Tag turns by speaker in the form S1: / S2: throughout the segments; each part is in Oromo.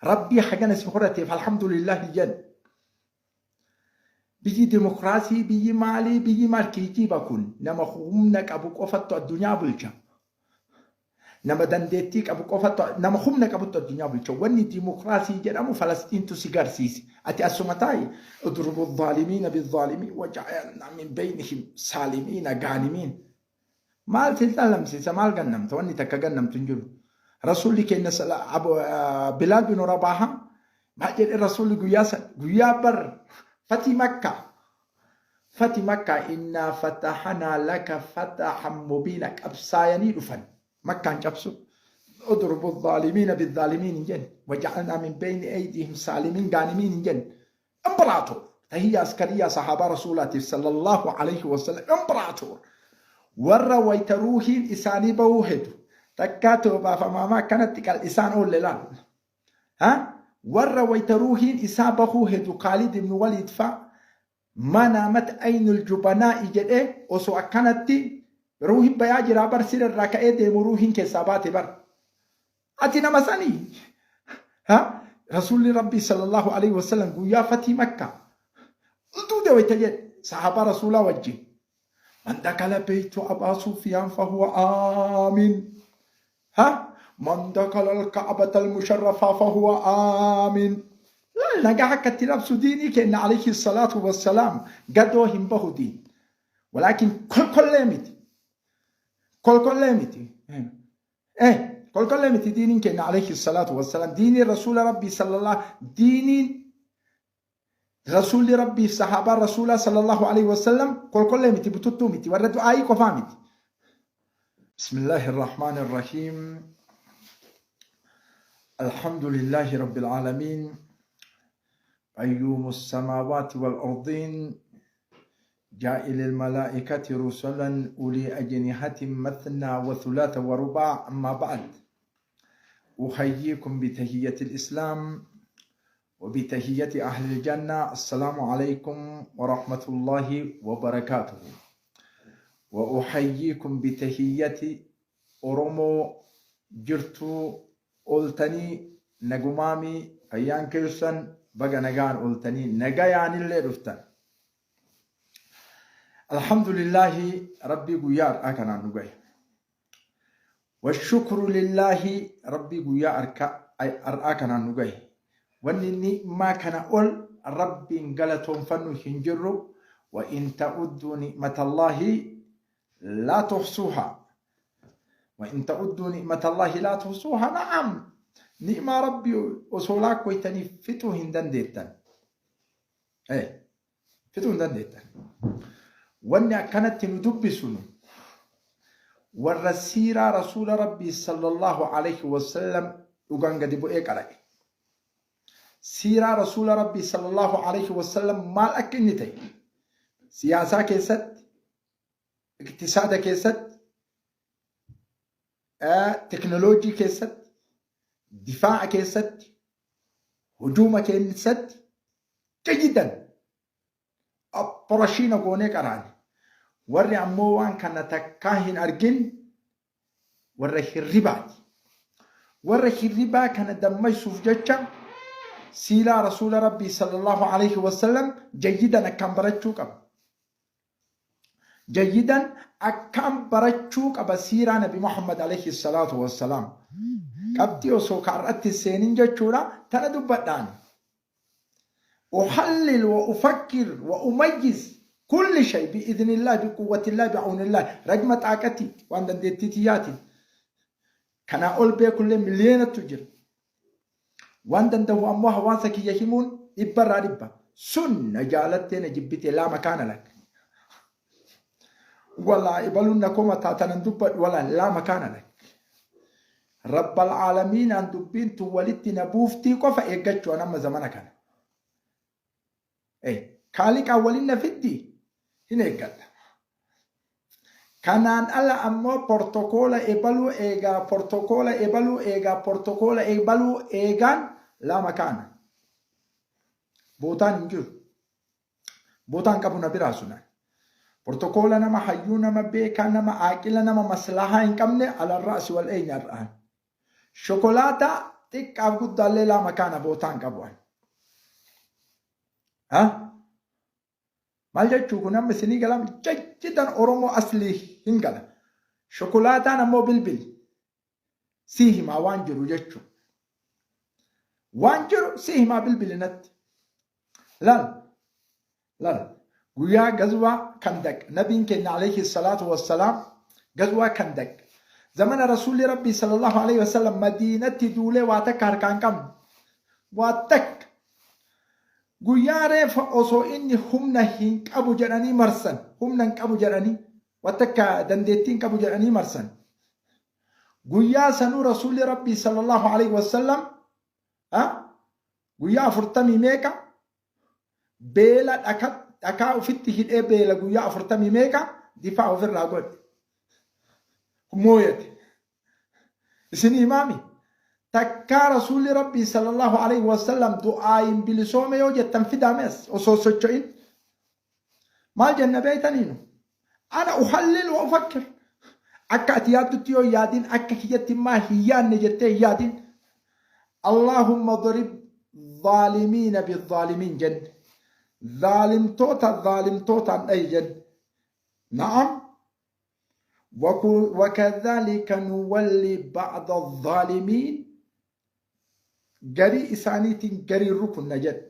S1: Rabbii hagana si horateef alhamdulillahi jedhu. Biyyi dimokiraasii, biyyi maalii, biyyi maal kiijiiba kun nama humna qabu qofattu addunyaa bulcha. Nama dandeettii qabu qofattu, nama humna qabuttu addunyaa bulcha. Wanni dimokiraasii jedhamu Falasxiintu si garsiise. Ati asuma taa'i. Udrubu dhaalimiina bidhaalimiin waja'alnaa min beynihim saalimiina gaanimiin. Maal si xalamsiisa maal gannamta wanni takka gannamtu hin jiru. Rasuulli keenya Bilaal bin Rabaaha maal jedhe rasuulli guyyaa san guyyaa bar fatii Makkaa fati Makkaa innaa fatahanaa laka fatahan mubiina qabsaayanii dhufan Makkaan cabsu. Udrubu dhaalimiina bidhaalimiin hin jenne waja'alnaa min beyni eydihim saalimiin gaanimiin hin jenne. Imperaator tahiyya askariyaa sahaabaa rasuulaatiif sallallahu alayhi wasallam imperaator warra wayta ruuhiin isaanii bahuu hedu takkaa toobaaf amaamaa akkanatti qal'isaan oolle laal. Ha? Warra wayta ruuhiin isaa bahuu hedu Khaalid ibn Waliid fa manaamat aynul jubanaa'i jedhee osoo akkanatti ruuhiin bayaa jiraa bar sira irraa ka'ee deemu ruuhiin keessaa baate bar. Ati nama sanii? Ha? Rasuulli Rabbii sallallahu alaihi wasallam guyyaa fatii Makkaa duude wayta jedhe sahaabaa Rasuulaa wajjin. Man dakala beeytu Abaa Sufyaan fahuwa aamin. Ha? Man dakala al-Ka'bata al-musharrafaa fahuwa aamin. Laal nagaa akka itti labsu diinii kenna alayhi salaatu wassalaam gadoo hin bahu diin. Walaakin kolkollee miti. Kolkollee miti. Eh, kolkollee miti diiniin keenya alayhi salaatu wassalaam diiniin rasuula rabbii sallallahu diiniin rasuulli rabbii sahaabaan rasuulaa sallallahu alayhi wasallam kolkollee miti bututtuu miti warra du'aayii qofaa miti. Bismillaahi irrahmaani irrahiim. Alhamdulillahi rabbil aalamiin. Qayyuumu samaawaati wal ardiin. جائل الملائكة رسلا أولي أجنحة مثنى وثلاث ورباع أما بعد أحييكم بتحية الإسلام وبتحية أهل الجنة السلام عليكم ورحمة الله وبركاته وأحييكم بتحية أورمو جرتو أولتني نجمامي فيان كيرسن بقى نجان أولتني نجايان اللي رفتن Alhamdulillahi Rabbii guyyaa har'aa kanaan nu gahe. Washukru lillaahi Rabbii guyyaa har'aa kanaan nu gahe. Wanni ni'maa kana ol Rabbiin galatoonfannu hin jirru. Wa in ta'udduu ni'matallaahi laa tuhsuuhaa. Wa in ta'udduu ni'matallaahi laa tuhsuuhaa na'am. Ni'maa Rabbii osoo laakkoytanii fixuu hin dandeettan. Fixuu hin dandeettan. Wanni akkanatti nu dubbisu nu warra siiraa rasuula rabbii sallallahu alaihi wasallam dhugaan gadi bu'ee qara'e. Siiraa rasuula rabbii sallallahu alaihi wasallam maal akka inni ta'e siyaasaa keessatti, iqtisaada keessatti, teknooloojii keessatti, difaa'a keessatti, hujuuma keessatti jayyidan operashiina goonee qaraane. Warri ammoo waan kana takkaa hin argin warra hirribaati. Warra hirribaa kana dammaysuuf jecha siiraa rasuula rabbii sallallahu alaihi wasallam jayyidan akkaan barachuu qaba. Jayyidan akkaan barachuu qaba siiraa nabi Muhammad alayhi salaatu wassalaam. Qabxii osoo kaarratti seenin jechuudha tana dubbadhaan. Uhallil wa ufakkir wa umayyiz kulli shay bi'idhnillah biquwwatillah bi'awnillah ragma xaaqati waan dandeettii tiyyaatiin. Kanaa ol beekullee miliyeenattu jira. Waan danda'u ammoo hawaasa kiyya himuun dhibbarraa dhibba. Sun na jaalattee na jibbitee laa makaana lak. Walaa ibaluun na komataa tanan dubbadhu walaa laa makaana lak. Rabbal aalamiinaan dubbiin tun walitti na buuftii qofa eeggachuu an amma zamana kana. Kaaliqaan waliin na fiddi hin eeggadha. Kanaan ala ammoo portokoola ebaluu eegaa portokoola ebaluu eegaa portokoola ebaluu eegaan laa makaana. Bootaan hin jiru. Bootaan qabu na biraa sunan. Portokoola nama hayyuu nama beekaa nama aaqila nama maslahaa hin qabne alarraa si wal eenyarraan. Shokolaataa Xiqqaaf guddaallee laa makaana bootaan qabu ani. Ha? Maal jechuu kun amma isinii galam jajjidan Oromoo aslii hin gala. Shokolaataan ammoo bilbili. Sii himaa waan jiru jechuu. Waan jiru sii himaa bilbili natti. Laal. Laal. Guyyaa gazwaa Kandaq nabiin keenya alayhi salaatu wassalaam gazwaa Kandaq zamana rasuulli rabbii sallallahu alayhi wasallam madiinatti duulee waa takka harkaa hin qabne. Waa takka. Guyyaa reefa osoo inni humna hin qabu jedhanii marsan humna hin qabu jedhanii waa takka dandeettii hin qabu jedhanii marsan. Guyyaa sanuu rasuulli rabbii sallallahu alayhi wasallam guyyaa afurtamii meeqa beela dhakaa ofitti hidhee beela guyyaa afurtamii meeqa difaa ofirraa godhe. Mooyate. Isin himaami? Takkaa rasuulli rabbii sallallahu alayhi wasallam du'aayin bilisoome yoo jettan fidaame as osoo socho'in. Maal jenna beeytaniinu? Ana uhallil wa ufakkir. Akka ati yaaddutti yoo yaadin akka kiyyatti maa hin yaadne jettee hin yaadin. Allahumma darib zaalimiina bizzaalimiin jenne. Zaalimtoota zaalimtootaan dhayi jenne. Na'am. Wakadhalika nuwalli ba'da zaalimiin garii isaaniitiin garii rukunna jedhe.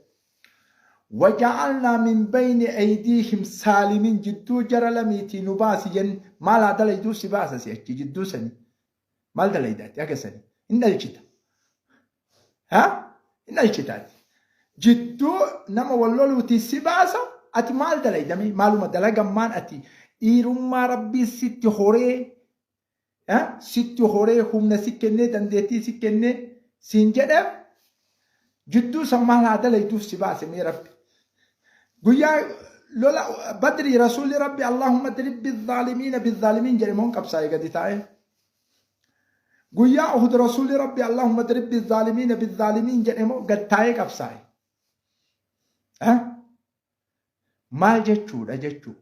S1: Waja'alnaa min bayni aydiihim saalimiin jidduu jara lamiitii nu baasi jenne maal haa dalayduu si baasa si achi jidduu sanii maal dalaydaati haga sanii hin dhalchita ha hin dhalchitaati jidduu nama wal loluutii si baasa ati maal dalaydame maaluma dalagammaan ati dhiirummaa rabbii sitti horee sitti horee humna si kennee dandeettii si kennee siin jedheef jidduu san maal haa dalayduuf si baase mee rabbi. Guyyaa lola badrii rasuulli rabbi Allahumma drib bizzaalimiina bizzaalimiin jedhe moon qabsaa'e gadi taa'ee. Guyyaa Uhud rasuulli rabbi Allahumma drib bizzaalimiina bizzaalimiin jedhe moo gad taa'ee qabsaa'e. Maal jechuudha jechuu.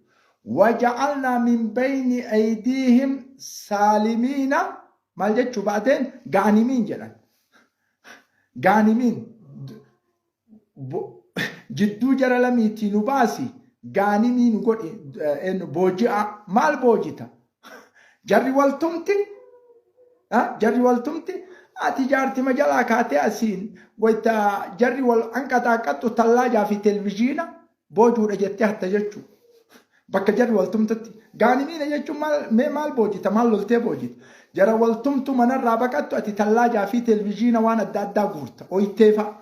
S1: Waja'alnaa min bayni aydiihim saalimiina maal jechuu baateen gaanimiin jedhan. Gaanimiin jidduu jara lamiitii nu baasi gaanimii nu godhi booji'a maal boojita? Jarri waltumti jarri waltumti ati jaartima jalaa kaatee asiin wayta jarri wal anqaxaaqaxxu tallaajaa fi televizhiina boojuudha jettee hatta jechuu. Bakka jarri waltumtutti. Gaanimiina jechuun maal mee maal boojita maal loltee boojita. Jara waltumtu manarraa baqattu ati tallaajaa fi televizhiina waan adda addaa guurta. Oytee fa'a.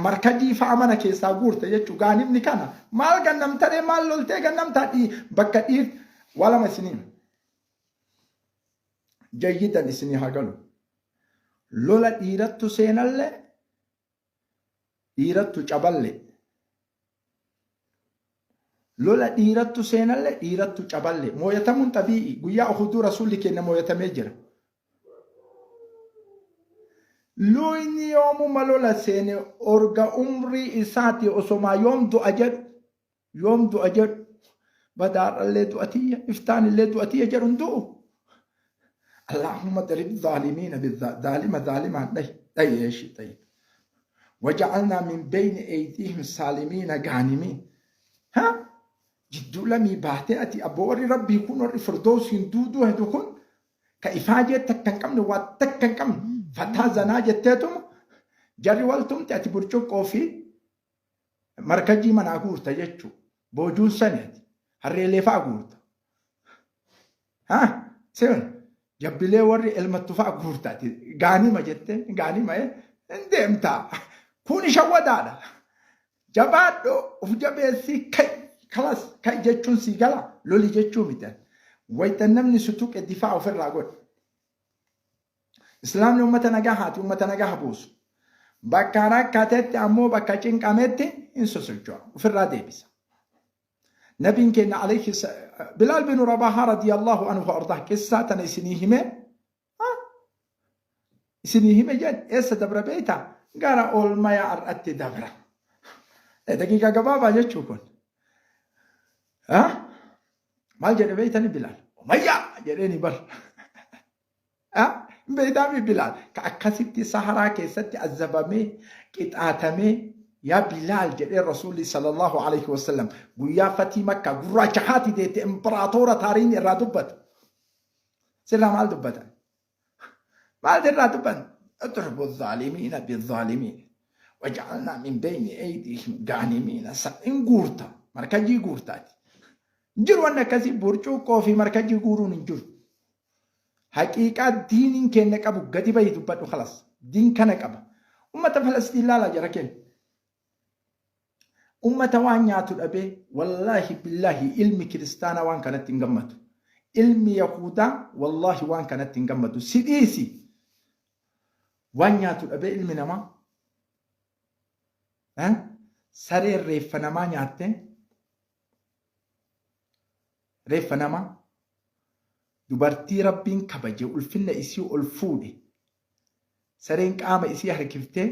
S1: Markajii fa'a mana keessaa guurta jechuu gaanimni kana maal gannamtaree maal loltee gannamtaa bakka dhiir waa lama isinii jayyidan isinii haa galu. Lola dhiirattu seenallee dhiirattu caballee. Lola dhiirattu seenallee dhiirattu caballee. Mooyatamuun xabii'i guyyaa uhuduu rasuulli keenya mooyatamee jira. Luyni yoomuma lola seene orga umrii isaati osomaa yoom du'a jedhu yoom du'a jedhu badaarrallee du'a tiyya iftaanillee du'a tiyya jedhu hin du'u. Allahumma darib zaalimiina zaalima zaalimaan dhahi dhahi eeshi tayyib. Waja'alnaa min bayni aydiihim saalimiina gaanimiin. Ha? Jidduu lamii baatee ati abboo warri rabbii kun warri firdoosiin duuduu hedu kun ka ifaajee takka hin qabne waa takka hin qabne fataa zanaa jetteetuma jarri wal tumte ati burcuqqoo fi markajii manaa guurta jechuu boojuun sani ati harreelee fa'a guurta. Ha seven jabbilee warri elmattu fa'a guurta ati gaanima jette gaanima hin deemta kun shawwadaadha. Jabaadhu of jabeessii ka'i kalas ka'i jechuun sii gala loli jechuu miti. Wayita namni si tuqe difaa ofirraa godhi. Islaamni ummata nagaa haati ummata nagaa buusu. Bakka rakkatetti ammoo bakka cinqametti hin sosocho'a ofirraa deebisa. Nabiin keenya alayhi Bilaal bin Rabaahaa radiyallahu anhu ardaa qissaa tana isinii himee isinii hime jedhe eessa dabra beektaa gara oolmaya har'atti dabra. Daqiiqaa gabaabaa jechuu kun. Maal jedhe beektani Bilaal? Umayyaa jedheeni bar. Beeytaami Bilaal ka akkasitti Saharaa keessatti azabamee qixaatamee yaa Bilaal jedhee Rasuulli sallallahu alaihi wasallam guyyaa fatii Makkaa gurraacha haati deette impiraatoora taariin irraa dubbatu. Sirraa maal dubbatan? Maal sirraa dubbatan? Idribu zaalimiina bizaalimiin. Waja'alnaa min bayni aydiihim gaanimiina in guurta markajii guurtaati. Jiru wanni akkasii burcuuqqoo fi markajii guuruun hin jiru. Haqiiqaa diiniin keenya qabu gadi bahi dubbadhu kalas. Diin kana qaba. Ummata Falastiin laalaa jara keenya. Ummata waan nyaatu dhabee wallaahi billaahi ilmi kiristaanaa waan kanatti hin gammadu. Ilmi yahudaa wallaahi waan kanatti hin gammadu. Si dhiisi. Waan nyaatu dhabee ilmi namaa. Sareen reeffa namaa nyaattee reeffa namaa dubartii Rabbiin kabaje ulfinna isii ol fuudhe sareen qaama isii harkiftee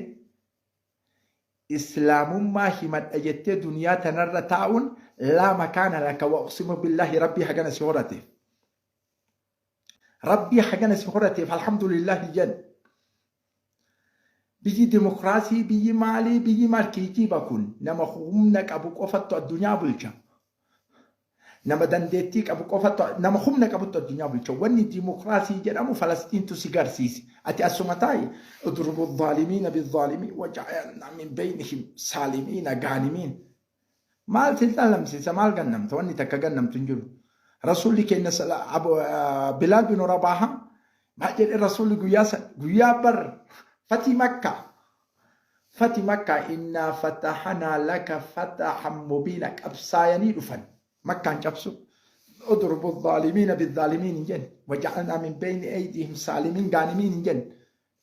S1: islaamummaa himadha jettee duniyaa tanarra taa'uun laa makaana laka wa uqsimu billaahi Rabbii hagana si horateef. Rabbii hagana si horateef alhamdulillaahi jedhu. Biyyi dimokiraasii, biyyi maalii, biyyi maal kiijiiba kun nama humna qabu qofattu addunyaa bulcha. Nama dandeettii qabu qofattu, nama humna qabuttu addunyaa bulcha. Wanni dimokiraasii jedhamu Falastiintu si garsiise. Ati asuma taa'i. Udrubu dhaalimiina bidhaalimiin waja'alnaa min beynihim saalimiina gaanimiin. Maal si xalamsiisa maal gannamta wanni takka gannamtu hin jiru. Rasuulli keenya Bilaal bin Rabaaha maal jedhe rasuulli guyyaa san guyyaa bar fatii Makkaa fati Makkaa innaa fatahanaa laka fatahan mubiina qabsaayanii dhufan Makkaan cabsu. Udrubu dhaalimiina bidhaalimiin hin jenne waja'alnaa min beyni aydiihim saalimiin gaanimiin hin jenne.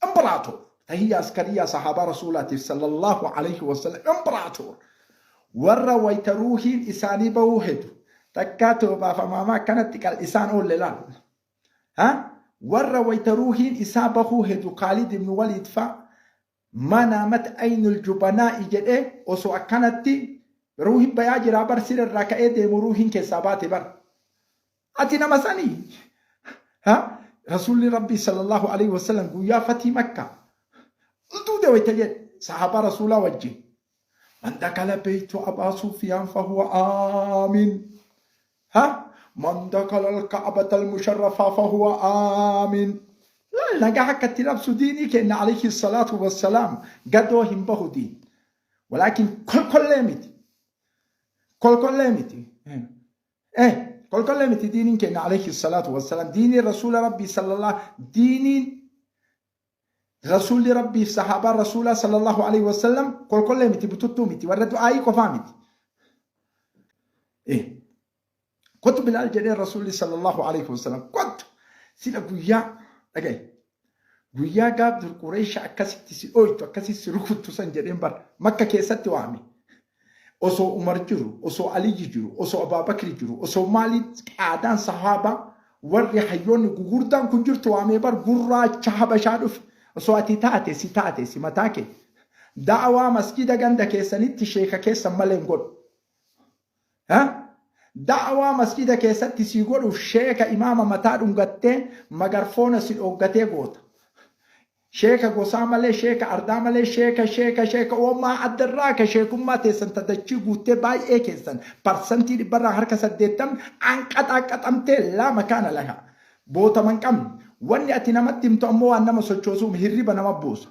S1: Imperaator tahiyya askariyaa sahaabaa rasuulaatiif sallallahu alayhi wasallam imperaator warra wayta ruuhiin isaanii bahuu hedu takkaa toobaaf amaamaa akkanatti qal'isaan oolle laal. Ha? Warra wayta ruuhiin isaa bahuu hedu Khaalid ibn Waliid fa manaamat aynul jubanaa'i jedhee osoo akkanatti ruuhiin bayaa jiraa bar siree irraa ka'ee deemu ruuhiin keessaa baate bar. Ati nama sanii? Ha? Rasuulli Rabbii sallallahu alaihi wasallam guyyaa fatii Makkaa duude wayta jedhe sahaabaa Rasuulaa wajjin. Man dakala beeytu Abaa Sufyaan fahuwa aamin. Ha? Man dakala al-Ka'bata al-musharrafaa fahuwa aamin. Laal nagaa akka itti labsu diinii kenna alayhi salaatu wassalaam gadoo hin bahu diin. Walaakin kolkollee miti. Kolkollee miti. Eh, kolkollee miti diiniin keenya alayhi salaatu wassalaam diiniin rasuula rabbii sallallahu diiniin rasuulli rabbii fi sahaabaan rasuulaa sallallahu alayhi wasallam kolkollee miti bututtuu miti warra du'aayii qofaa miti. Eh, kottu Bilaal jedhee rasuulli sallallahu alayhi wasallam kottu sila guyyaa dhagaye guyyaa gaaf dur Qureesha akkasitti si dhooytu akkasitti si rukuttu san jedheen bar Makka keessatti waame. Osoo Umar jiru, osoo Aliyyi jiru, osoo Abaabakri jiru, osoo maaliin qaadaan sahaabaa warri hayyoonni gugurdaan kun jirtu waamee bar gurraacha Habashaa dhufe. Osoo ati taate si taate si mataa kee. Da'awaa masjida ganda keessanitti sheeka keessan malee hin godhu. Ha? Da'awaa masjida keessatti sii godhuuf sheeka imaama mataa dhungattee magarfoona si dhooggatee goota. Sheeka gosaa malee, sheeka ardaa malee, sheeka sheeka sheeka oomaa addarraa ka sheekummaa teessan ta dachii guuttee baay'ee keessan parsantii dhibbarraa harka saddeettamni anqaxaaqaxamtee laa makaana laha. Bootama hin qabne. Wanni ati namatti himtu ammoo waan nama sochoosuum hirriba nama buusa.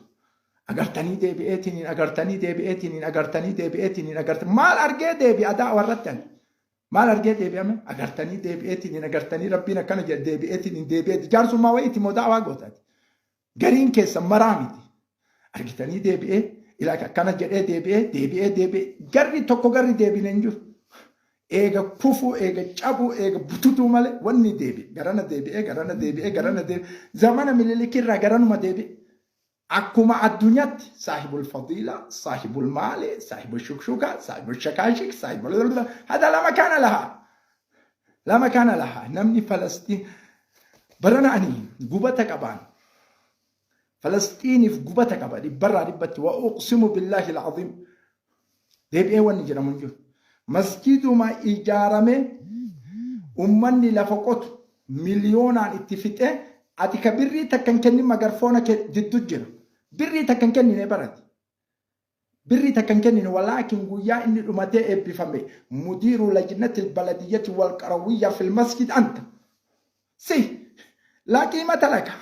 S1: Agartanii deebi'eetiniin agartanii deebi'eetiniin agartanii deebi'eetiniin agartanii maal argee deebi'a da'awa irratti ani. Maal argee deebi'ame agartanii deebi'eetiniin agartanii rabbiin akkana jedhe deebi'eetiniin deebi'eeti jaarsummaa wayiiti moo da'awaa gootaati. Gariin keessan maraa miti. Argitanii deebi'ee ilaa akkana jedhee deebi'ee deebi'ee deebi'ee garri tokko garri deebine hin jiru. Eega kufuu eega cabuu eega bututuu malee wanni deebi'e garana deebi'ee garana deebi'ee garana deebi'e zamana mililikirraa garanuma deebi'e. Akkuma addunyatti saahibul fadiila, saahibul maali, saahibul shukshuka, saahibul shakaashik, saahibul hada lama kana laha. Lama kana laha. Namni Falastiin barana ani gubata qabaan. Falastiiniif gubata qaba dhibbarraa dhibbatti wa uqsimu billaahi al'aziim. Deebi'ee wanni jedhamu hin jiru. Masjiduma ijaarame ummanni lafa qotu miliyoonaan itti fixee Ati ka birrii takka hin kennin magarfoona kee diddu jira. Birrii takka hin kennine barati. Birrii takka hin kennine walaakin guyyaa inni dhumatee eebbifame mudiiru lajnatil baladiyyati wal qarawwiyya fil masjid anta. Si laa qiimata laka.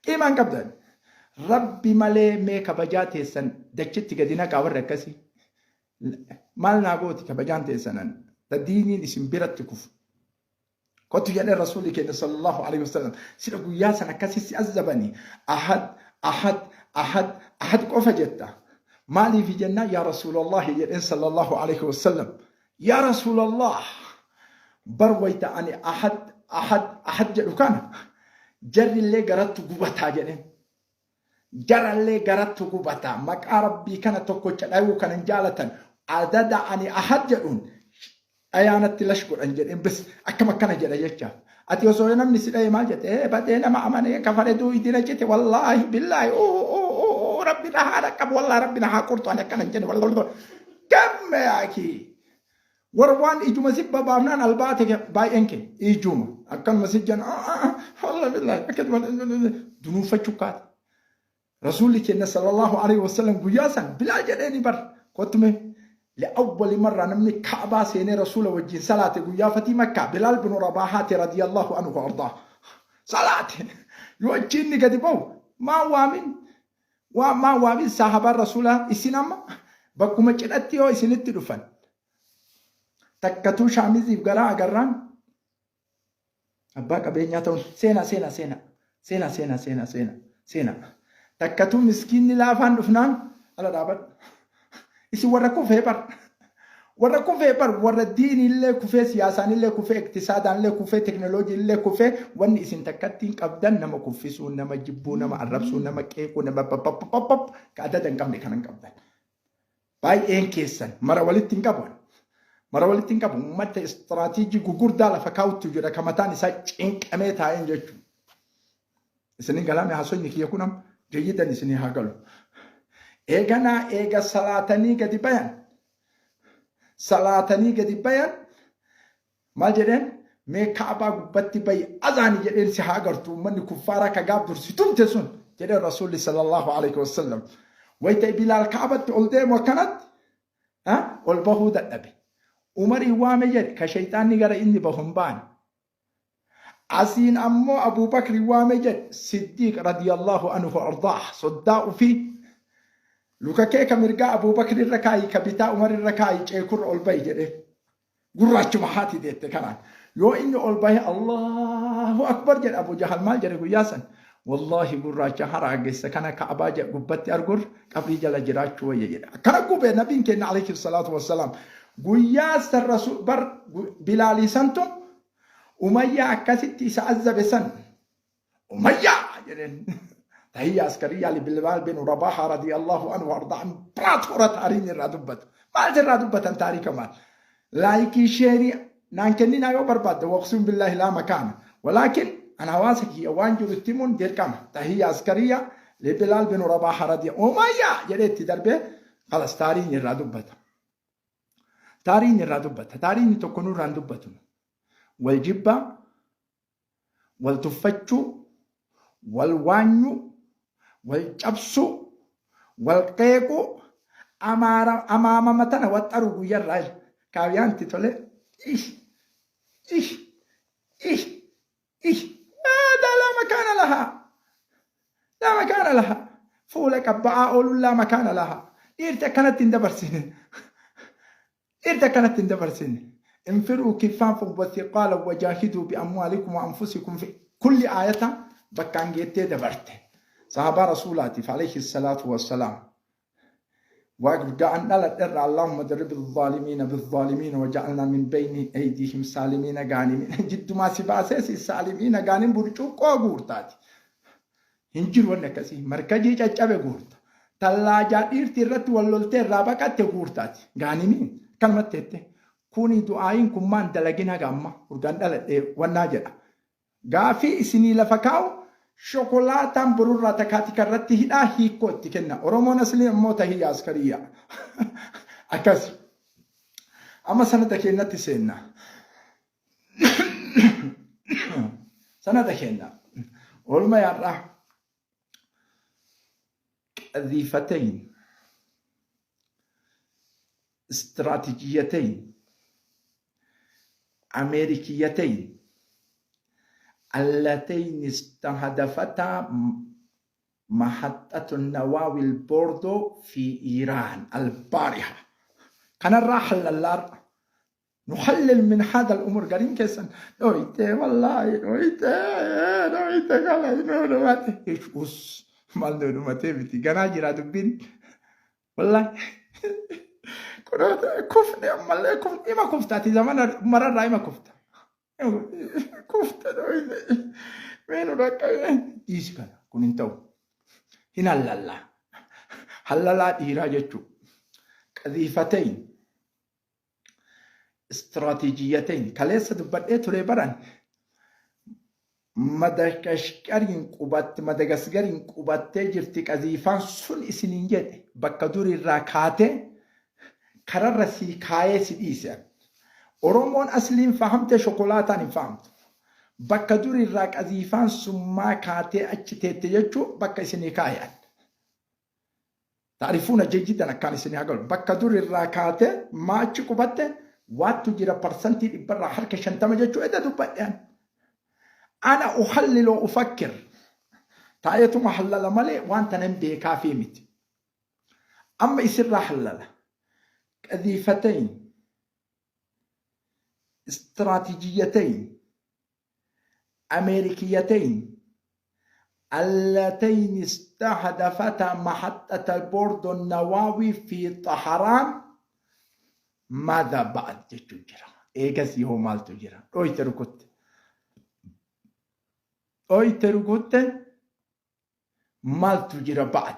S1: Qiimaa hin qabdan. Rabbi malee mee kabajaa teessan dachitti gadi naqaa warri akkasii. Maal naa gooti kabajaan teessanan ta diiniin isin biratti kufu. Kottu jedhee rasuulli keenya sallallahu alaihi wasallam sila guyyaa san akkasii si azabani ahad ahad ahad ahad qofa jetta. Maaliif jennaan yaa rasuulallah jedheen sallallahu alaihi wasallam yaa rasuulallah bar wayta ani ahad ahad ahad jedhu kana jarrillee garattu gubataa jedheen. Jarallee garattu gubataa maqaa rabbii kana tokkocha dhayuu kan hin jaalatan adada ani ahad jedhuun dhayaanatti lash godhan jedheen bes akkam akkana jedha jechaaf. Ati osoo namni si dhaye maal jette ee badee nama amanee kafare duu idina cite wallaahi billaahi uu uu uu rabbi na haa dhaqqabu wallaahi rabbi na haa qurxu ani akkana hin jenne wallaahi gamme yaakii. Warra waan ijuma si babaafnaan albaate baay'een kee ijuma akkanuma si jan wallaahi billaahi akkasuma dunuunfachuu kaate. Rasuulli keenya sallallahu alaihi wasallam guyyaa san Bilaal jedheeni bar kottume li'awwali marraa namni Ka'baa seenee rasuula wajjin salaate guyyaa fatii Makkaa Bilaal bin Rabaahaati radiyallahu anhu ardaa salaate yoo achi inni gadi ba'u maa waamin waa maa waamin sahabaan rasuulaa isin amma bakkuma cidhatti yoo isinitti dhufan takkatuu shaamiziif garaa agarraan Abbaa qabeenyaa ta'uun seenaa seenaa seenaa seenaa seenaa seenaa seenaa seenaa takkatuu miskiinni laafaan dhufnaan ala dhaabadhu. Isin warra kufee bar warra kufee bar warra diiniillee kufee siyaasaanillee kufee iktisaadaanillee kufee teknooloojiillee kufee wanni isin takkattiin qabdan nama kuffisuu nama jibbuu nama arrabsuu nama qeequu nama bababababab ka adada hin qabne kanan qabdan. Baay'een keessan mara walitti hin qabu. Mara walitti hin qabu. Uummata istiraatiijii gugurdaa lafa kaa'utti jira kan mataan isaa cinqamee taa'een jechuudha. Isinin galaame haasofni kiyya kun amma jayyidan isinii haa galu. Eeganaa eega salaatanii gadi bayan. Salaatanii gadi bayan Maal jedheen? Mee Ka'abaa gubbatti bahi azaani jedheen si haa agartu ummanni kuffaaraa ka gaaf dur si tumte sun jedheen Rasuulli sallallahu alaihi wasallam. Wayta Bilaal Ka'abatti ol deemu akkanatti ol bahuu dadhabe. Umarii waame jedhe ka shayxaanni gara inni bahu hin baane. Asiin ammoo Abuu Bakri waame jedhe Siddiiq radiyallahu anhu ardaah soddaa ufii luka kee ka mirgaa Abuu Bakri irra kaayi ka bitaa Umar irra kaayi ceekurra ol bahi jedheen. Gurraachuma haati deette kanaan. Yoo inni ol bahe Allahu Akbar jedhe Abu Jahal maal jedhe guyyaa san? Wallaahi gurraacha haraagessa kana Ka'abaa gubbatti argur qabrii jala jiraachuu wayya jedhe. Akkana gube nabiin keenya alayhi salaatu wassalaam. Guyyaa san rasul bar Bilaalii santu Umayyaa akkasitti isa azzabe san Umayyaa jedheen. Tahiyya askariyyaa li Bilaal bin Rabaaha radiyallahu anhu ardaa impraatoora taariin irraa dubbatu. Maal irraa dubbatan taarika maal? Laayikii sheerii naan kenninaa yoo barbaadde waqsuun billaahi laa makaana. Walaakin an hawaasa kiyya waan jiru itti himuun dirqama. Tahiyya askariyya li Bilaal bin Rabaaha radiya Umayyaa jedhee itti darbee kalas taariin irraa dubbata. Taariin irraa dubbata. Taariin tokko nurraa hin dubbatu. Wal jibbaa wal tuffachuu, wal waanyuu, wal cabsuu, wal qeequu, amaara amaamama tana waxxaruu guyyarraa kaawiyaan itti tole ih ih ih ih haadaa laa makaana lahaa laa makaana lahaa fuula qabba'aa ooluun laa makaana lahaa dhiirti akkanatti hin dabarsine Dhiirti akkanatti hin dabarsine. Infiruu kifaafan wathiqaalan wajaahiduu bi'amwaalikum wa anfusikum fi kulli aayata bakkaan geettee dabarte. Sahabaa Rasuulaatiif alayhi salaatu wassalaam. Waaqga'an dhaladherra Allahumma darib zaalimiina bizzaalimiina waja'alnaa min bayni aydiihim saalimiina gaanimiina jiddumaa si baasee si saalimiina gaanin burcuqqoo guurtaati. Hin jiru wanni akkasii. Markajii caccabe guurta. Tallaajaa dhiirti irratti wal loltee irraa baqatte guurtaati. Gaanimii akkanumatti teette. Kuni du'aayiin kun maan dalagin haga amma urgaan dhaladhe wannaa jedha. Gaafii isinii lafa kaa'u shokolaataan borurraa takaatika irratti hidhaa hiikkoo itti kenna. Oromoon asliin ammoo tahiyya askariyya. Akkas. Amma sanada keenyatti seenna. Sanada keenna. Oolma yaadhaa. قذيفتين استراتيجيتين أمريكيتين اللتين استهدفتا محطة النواوي البوردو في إيران البارحة. كان الراحل للار نحلل من هذا الأمور قرين كيسن نويته والله نويته نويته قال نويته إيش أس مال نويته بتي جنا جرا دبين والله كنت كفني أمال كفني إما كفتاتي زمان مرة راي ما كفتا كفتا نويته مين وراك إيش كان كن انتو هنا لا هلا لا إيرا قذيفتين استراتيجيتين kaleessa dubbadhee ture baran Madagaskariin qubatte Madagaskariin qubattee jirti qaziifaan sun isiniin jedhe bakka durirraa kaatee kararra sii kaayee si dhiise. Oromoon asliin fahamte shokolaataan hin fahamtu. Bakka durirraa qaziifaan sun maa kaatee achi teette jechuu bakka isinii kaayan. Taarifuuna jejjitan akkaan isinii hagalu. Bakka durirraa kaatee maa achi qubatte waattu jira parsantii dhibbarraa harka 50 jechuu edda dubbadhean. Ana uhalliloo ufakkir. Taa'eetuma hallala malee waan tana hin beekaafii miti. Amma isirraa hallala. قذيفتين استراتيجيتين أمريكيتين اللتين استهدفتا محطة البورد النووي في طهران ماذا بعد جرى إيجاس يهو مال تجرى أوي تركت أوي تركت مال تجرى بعد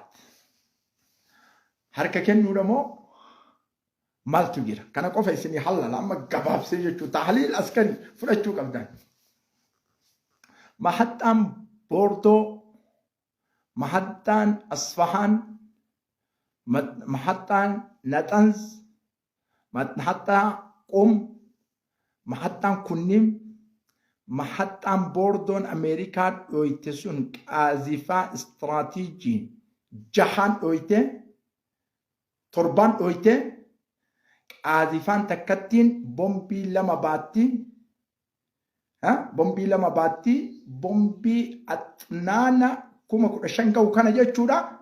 S1: حركة كنو رمو مال تجرى كان قفا سني حلا لما قباب سيجو تحليل عسكري فرشو قبدان محطة بوردو محطة أصفهان محطة نتنز محطة قم محطة كنيم محطة بوردون أمريكا أويتسون قاذفة استراتيجي جهان أويته تربان أويته قاذفان تكتين بومبي لما باتي ها بومبي لما باتي بومبي أتنانا كما كرشان كو كان جتشورا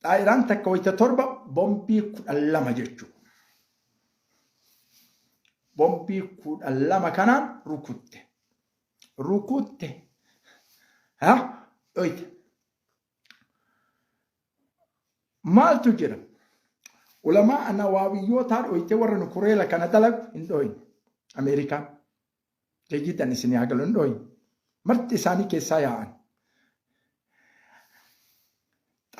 S1: طائران تكويت تربة بومبي لما جتشو بومبي 12 كان ركوت ركوت ها أيت مال تجرب علماء نواويوتار أيت ورن كوريلا كان دلق إندوين أمريكا جيدا نسني هقولون دوين مرت إساني كيسايان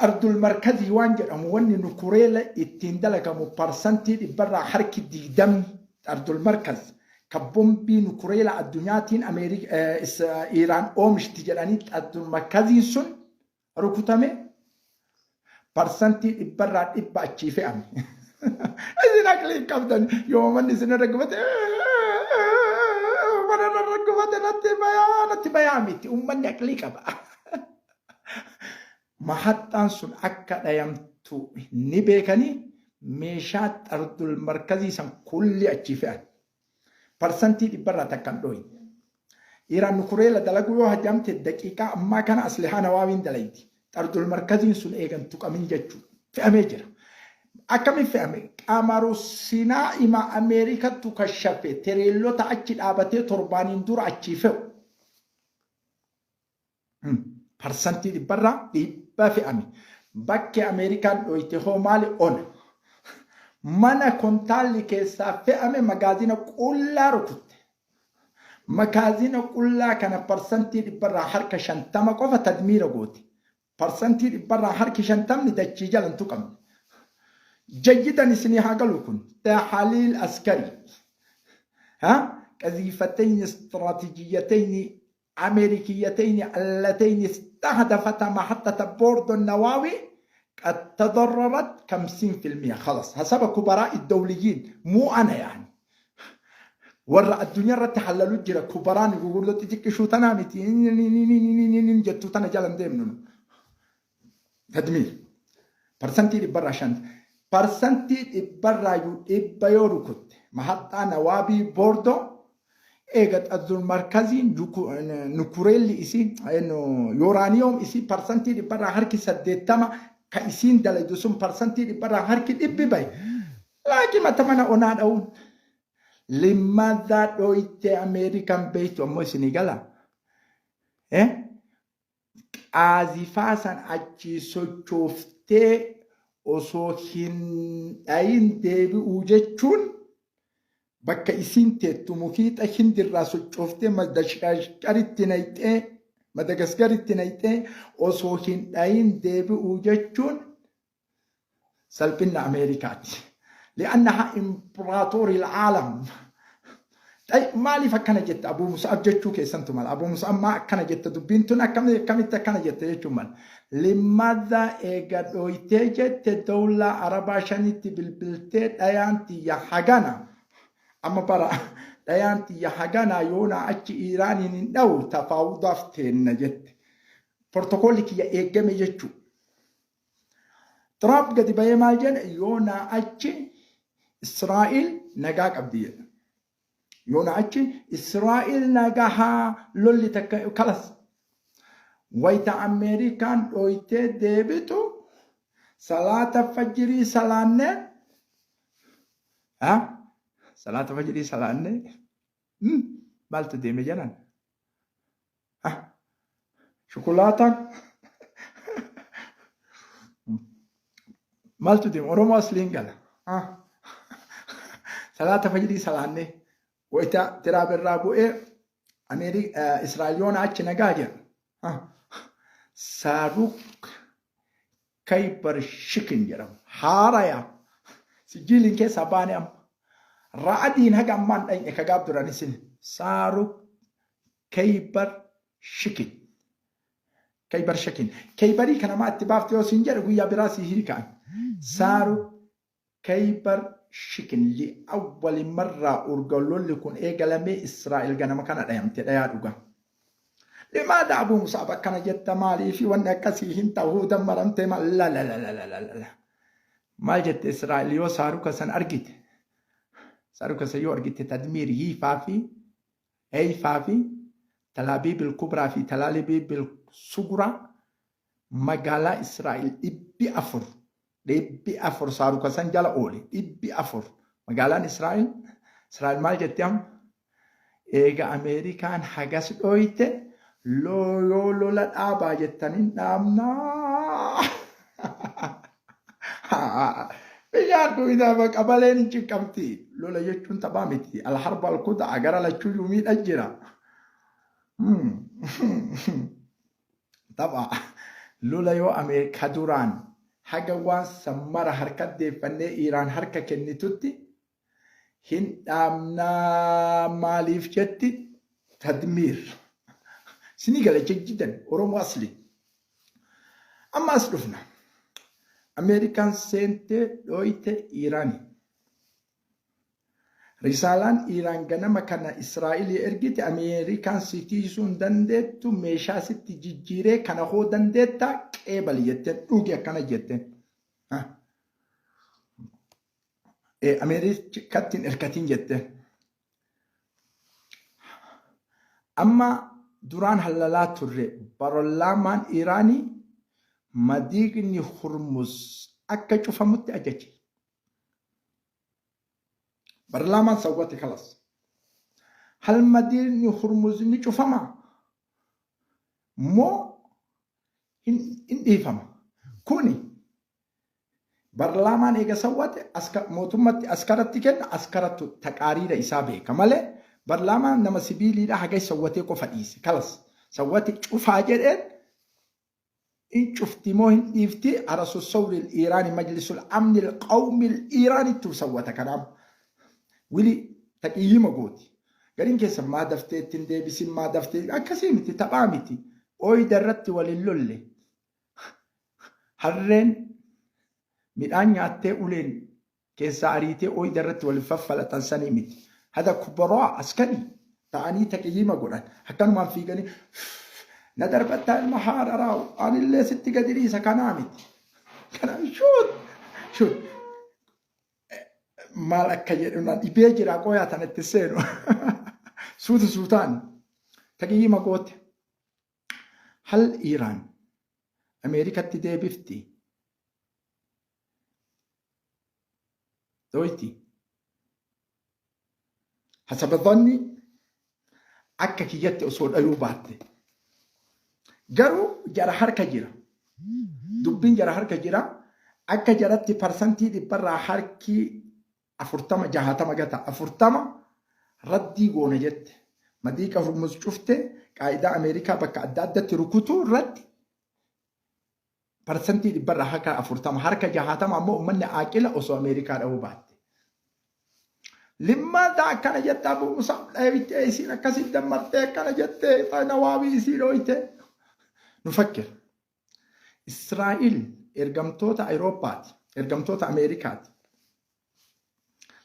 S1: أرض المركزي وانجر أمواني نكوريلا اتندلق أمو بارسنتي برا حركة دي دم أرض المركز كبومبي نكوريلا الدنياتين أمريكا إيران أومش تجراني أرض المركزي سن ركوتامي بارسنتي برا إبا أتشيفي أمي إذن أكلي كابتن يوم من نسني ركبتي natti bayaa miti uummanni aqlii qaba. Mahattaan sun akka dhayamtu ni beekanii meeshaa xardul markazii san kulli achi fe'an. Parsantii dhibbarraa takkan dhooyin. Iraan nukureela dalaguu yoo hajamte daqiiqaa ammaa kana aslihaa nawaawiin dalayti. Xardul markaziin sun eegan tuqamin jechuudha. Fe'amee jira. Akkamiin fe'ame? Qamaru sinaa ima Ameerikattu kashafe tereellota achi dhaabatee torbaaniin dura achii fe'u. Parsantii dhibbarraa dhibba fe'ame. Bakki Ameerikaan dhoyte hoo maali ona? Mana kontaalli keessaa fe'ame magaazina qullaa rukutte. Magaazina qullaa kana parsantii dhibbarraa harka 50 qofa tadmiira goote. Parsantii dhibbarraa harki 50 dachii jalan tuqamne. جيدا سني هاقلوكم تحاليل عسكري ها قذيفتين استراتيجيتين أمريكيتين اللتين استهدفتا محطة بوردو النووي قد تضررت 50% خلاص حسب كبراء الدوليين مو أنا يعني Warra addunyaa irratti hallalu jira kubaraan gurguddoo xixiqqishuu tanaa miti jettuu tana jala hin deemnu. Tadmiir. Parsantii dhibbarraa shan. Parsantii dhibbarraa iyyuu dhibba yoo rukutte mahaxxaa nawaabii boordoo eega xazzul markaziin nukureelli isii yooraaniyoom isii parsantii dhibbarraa harki 80 ka isiin dalaydu sun parsantii dhibbarraa harki dhibbi bahe. Laaki mata mana onaa dha'uun. Limmaadhaa dhooytee Ameerikaan beektu ammoo isinii gala. Eh? Qaazifaa san achii sochooftee osoo hin dhayin deebi'uu jechuun bakka isiin teettu muhiixa hindirraa sochooftee Madagaskaritti nayxee Madagaskaritti nayxee osoo hin dhayin deebi'uu jechuun salphinna Ameerikaati. Li'annaha impraatoori alaalam. Maaliif akkana jetta Abuu Musa'ab jechuu keessantu mala. Abuu Musa'ab maa akkana jetta dubbiin tun akkamitti akkana jetta jechuun mala. Limadha eega dhooytee jette dawlaa Arabaa shanitti bilbiltee dhayaan tiyya hagana. Amma bara dhayaan tiyya hagana yoonaa achi Iiraaniin hin dhawu tafaawudaaf teenna jette. Portokoolli kiyya eeggame jechuu. Tiraamp gadi bahee maal jedhe yoo naa achi Israa'el nagaa qabdi jedhe. Yoo naa achi Israa'el nagahaa lolli takka kalas. Wayita Ameerikaan dhooytee deebitu salaata fajjirii salaannee salaata fajjirii salaannee maaltu deeme jedhan. Shukulaataan maaltu deema? Oromoo asliin gala. Salaata fajrii salaannee wayita tiraab irraa bu'ee Israa'el yoona achi nagaa jedhu. Saaruk Kaybar Shikin jedhamu. Haaraya. Sijiiliin keessaa baane amma. Ra'adiin haga ammaan dhayne kagaaf duran isin. Saaruk Kaybar Shikin. Kaybar Shikin. Kaybarii kana maa itti baafte yoo siin jedhe guyyaa biraa si hiikaan. Saaruk Kaybar Shikin li'awwali marraa urga lolli kun eegalamee Israa'el ganama kana dhayamte dhayaa dhugaa. Limaadha Abuu Musaab akkana jetta maaliifi wanni akkasii hin ta'uu dammaramte maal la la la la la la la. Maal jette Israa'el yoo saaruka san argite saaruka san yoo argite tadmiir hiifaa fi Heeyfaa fi Talaabiibil Kubraa fi Talaalibiibil Suguraa magaalaa Israa'el 400 400 saaruka san jala oole 400 magaalaan Israa'el Israa'el maal jette amma eega Ameerikaan hagas dhooyte yoo lola dhaabaa jettanin dhaabnaa. Bishaan dhuyidaa qabaleen hin cinqamti. Lola jechuun taphaa miti. Alharba alkudaa gara lachuuyyuu miidha jira. Tapha. Lola yoo Ameerikaa duraan haga waan san mara harka deeffannee Iiraan harka kennitutti hin dhaabnaa maaliif jetti tadmiir. Sinii gala jejjidan Oromoo asli. Amma as dhufna. Ameerikaan seentee dhooyte Iiraanii. Risaalaan Iiraan ganama kana Israa'elii ergite Ameerikaan si tiisuu hin dandeettu meeshaa sitti jijjiiree kana hoo dandeettaa qeebali jetteen dhugi akkana jetteen. Ameerikaatti hin erkatiin jetteen. Amma duraan hallalaa turre barallaamaan Iiraanii madiiqni Hurmuz akka cufamutti ajaje. Barlaamaan sawwate kalas. Hal madiiqni Hurmuz ni cufama moo hin dhiifama? Kuni Barlaamaan eega sawwate mootummatti askaratti kenna askarattu taqaariira isaa beeka malee barlaamaan nama sibiiliidha haga sawwatee qofa dhiise kalas sawwate cufaa jedheen in cufti moo hin dhiifti arasu sawri iiraani majlisul amni qawmi iiraanittu sawwata kanaaf wili taqiyyima gooti gariin keessa maa daftee ittiin deebisin maa daftee akkasii miti taphaa miti ooyida irratti waliin lolle Harreen midhaan nyaattee uleen keessaa ariitee ooyida irratti wal faffalaxan sanii miti. Hada kubaraa askarii ta'anii taqiyyiima godhan. Akkanumaan fiiganii na darbattaa ilma haadha raa'u anillee sitti gadi dhiisa kanaa miti. Kana shoot shoot maal akka jedhu na dhibee jira qoyaa tanatti seenu. Suuta suutaan taqiyyiima goote. Hal Iiraan Ameerikatti deebifti? Dhoyti. Hasaba dhanni akka kiyyatti osoo dhayuu baatte. Garuu jara harka jira. Dubbiin jara harka jira. Akka jaratti parsantii dhibbarraa harki 40 60 gata 40 raddii goona jette. Madiiqa Hormuz cufte qaa'idaa Ameerikaa bakka adda addatti rukutuu irratti parsantii dhibbarraa harka 40 harka 60 ammoo uummanni aaqila osoo Ameerikaa dha'uu baatte. Limmaata akkana jette Abuu Musab dheebitee isiin akkasitti dammartee akkana jettee nawaabii isii dhooyte. Nu fakkir. Israa'il ergamtoota Awurooppaati, ergamtoota Ameerikaati.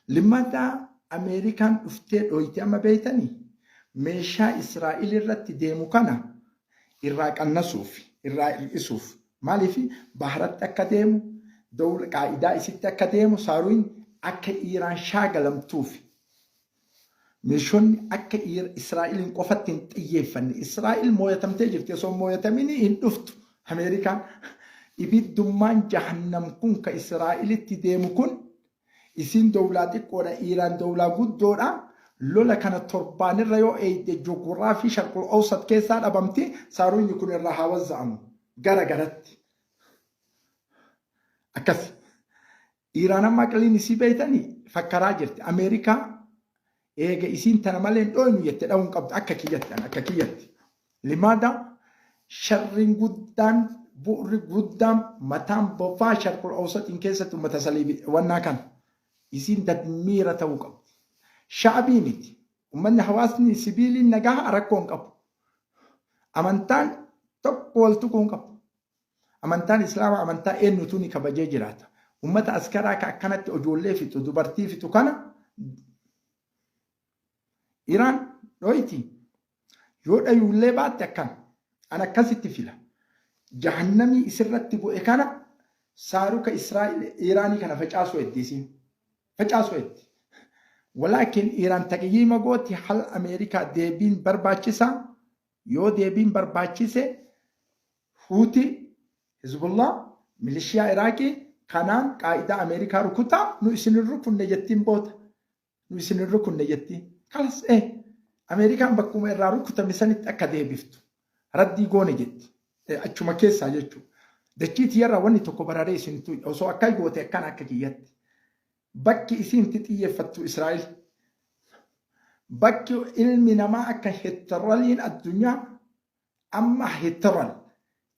S1: Limmaata Ameerikaan dhuftee dhooyte amma beeytanii meeshaa Israa'il irratti deemu kana irraa qannasuuf, irraa hir'isuuf. Maaliif baharatti akka deemu, dawla qaa'idaa isitti akka deemu saaruun akka Iiraan shaagalamtuuf. Meeshonni akka Israa'eliin qofatti hin xiyyeeffanne. Israa'el mooyatamtee jirti. Osoo mooyataminii hin dhuftu. Ameerikaan ibiddummaan jahannam kun ka Israa'elitti deemu kun isiin dowlaa xiqqoodha. Iiraan dowlaa guddoodha. Lola kana torbaanirra yoo eeyde joogiraafii sharqul awsat keessaa dhabamti. Saaruunyi kun irraa haa wazza'amu. Gara garatti. Akkas. Iiraan amma aqliin isii beeytanii fakkaraa jirti. Ameerikaa eega isiin tana malee hin dhooynu jette dha'uu hin qabdu akka kiyyatti an akka kiyyatti. Limaada sharriin guddaan bu'urri guddaan mataan bofaa sharqul awsaxiin keessatti uummata saliibi wannaa kana isiin dadmiira ta'uu qabdi. Sha'abii miti. Uummanni hawaasni sibiiliin nagaa rakkoo hin qabu. Amantaan tokko wal tuquu hin qabu. Amantaan Islaamaa amantaa eenyutu ni kabajee jiraata. Ummata askaraa ka akkanatti ojoollee fixu, dubartii fixu kana Iraan dhoyti. Yoo dhayuullee baatte akkana. An akkasitti fila. Jahannamii isirratti bu'e kana saaruka Israa'el Iraanii kana facaasuu heddi isiin. Facaasuu heddi. Walaakin Iraan taqiyyiima gooti hal Ameerikaa deebiin barbaachisaa Yoo deebiin barbaachise Huutii, Hizbullaah, milishiyaa Iraaqii kanaan qaa'idaa Ameerikaa rukutaa nu isin hin rukunne jettiin booda. Nu isin hin rukunne jettiin. Kalas ee Ameerikaan bakkuma irraa rukutame sanitti akka deebiftu. Raddii goone jetti. Achuma keessaa jechuudha. Dachii tiyyarraa wanni tokko bararee isin tuqe osoo akka goote akkana akka kiyyatti. Bakki isiin itti xiyyeeffattu Israa'el. Bakki ilmi namaa akka Hitraliin addunyaa amma Hitral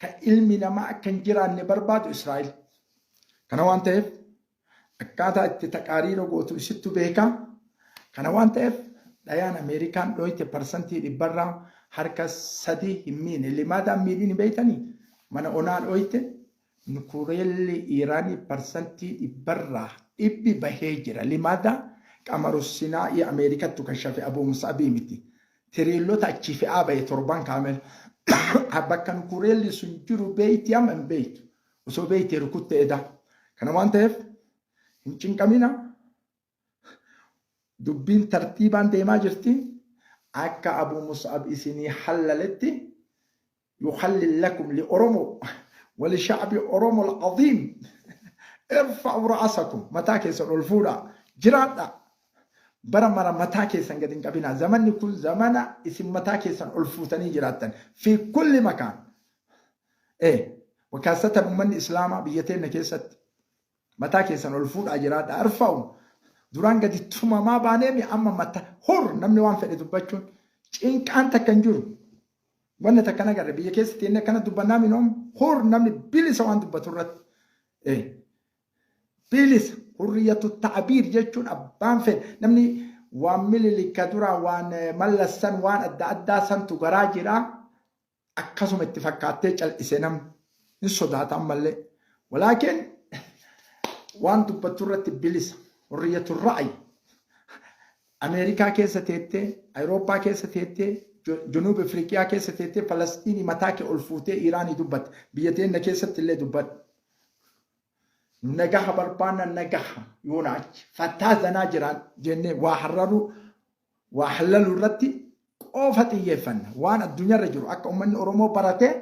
S1: kan ilmi namaa akka hin jiraanne barbaadu Israa'el. Kana waan ta'eef akkaataa itti taqaariira gootu isittu beekaa. Kana waan ta'eef dhayaan Ameerikaan dhooyte parsantii dhibbarraa harka sadii hin miine. Limaadaan miidhin hin beeytanii? Mana onaa dhooyte Nukureelli Iiraanii parsantii dhibbarraa dhibbi bahee jira. Limaada qamaru sinaa'ii Ameerikattu kashafe Abuu Mus'abii miti. Tiriillota achii fe'aa bahe torban kaamel. Bakka nukureelli sun jiru beeyti amma hin beeytu. Osoo beeytee rukutte eda. Kana waan ta'eef hin cinqamina. Dubbiin tartiibaan deemaa jirti. Akka Abuu Mus'ab isinii hallaletti yuhallil lakum li Oromoo wali sha'bi Oromoo al-aziim irfa'u ra'asakum mataa keessan ol fuudhaa jiraadhaa bara mara mataa keessan gad hin qabinaa zamanni kun zamana isin mataa keessan ol fuutanii jiraattan fi kulli makaan ee wakaasatan ummanni islaamaa biyya teenya keessatti Mataa keessan ol fuudhaa jiraadha. Arfa'u duraan gadi tumamaa baaneemi amma mata hur namni waan fedhe dubbachuun cinqaan takka hin jiru. Wanni takka nagarre biyya keessa teennee akkana dubbannaa minoom hur namni bilisa waan dubbatu irratti. Bilisa hurriyatu ta'abiir jechuun abbaan fedhe namni waan mililikka duraa waan mallassan waan adda addaa santu garaa jiraa. Akkasuma itti fakkaattee cal'ise namni hin sodaata ammallee. Walaakin waan dubbattu irratti bilisa. Hurriyyatu ra'ayi. Ameerikaa keessa teettee, Awurooppaa keessa teettee, Junuub Afriiqiyaa keessa teettee Falastiinii mataa kee ol fuutee Iraanii dubbatte. Biyya teenna keessatti illee dubbadhu. Nagaha barbaanna, nagaha yoona achi fattaa zanaa jiraan jennee waa harraruu waa hallaluu irratti qofa xiyyeeffanna. Waan addunyaarra jiru akka uummanni Oromoo baratee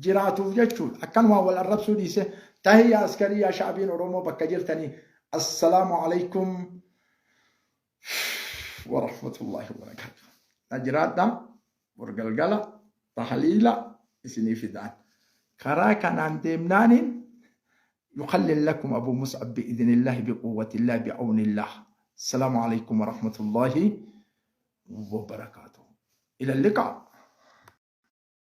S1: jiraatuuf jechuudha. Akkanumaan wal arrabsuu dhiise tahiyyaa askarii yaa sha'abiin Oromoo bakka jirtanii. Assalaamu alaikum wa rahmatullahi wa barakaatuh. Na jiraadha bor galgala tahliila isinii fidaan. Karaa kanaan deemnaaniin يقلل لكم أبو مصعب بإذن الله، بقوة الله، بعون الله. السلام عليكم ورحمة الله وبركاته. إلى اللقاء.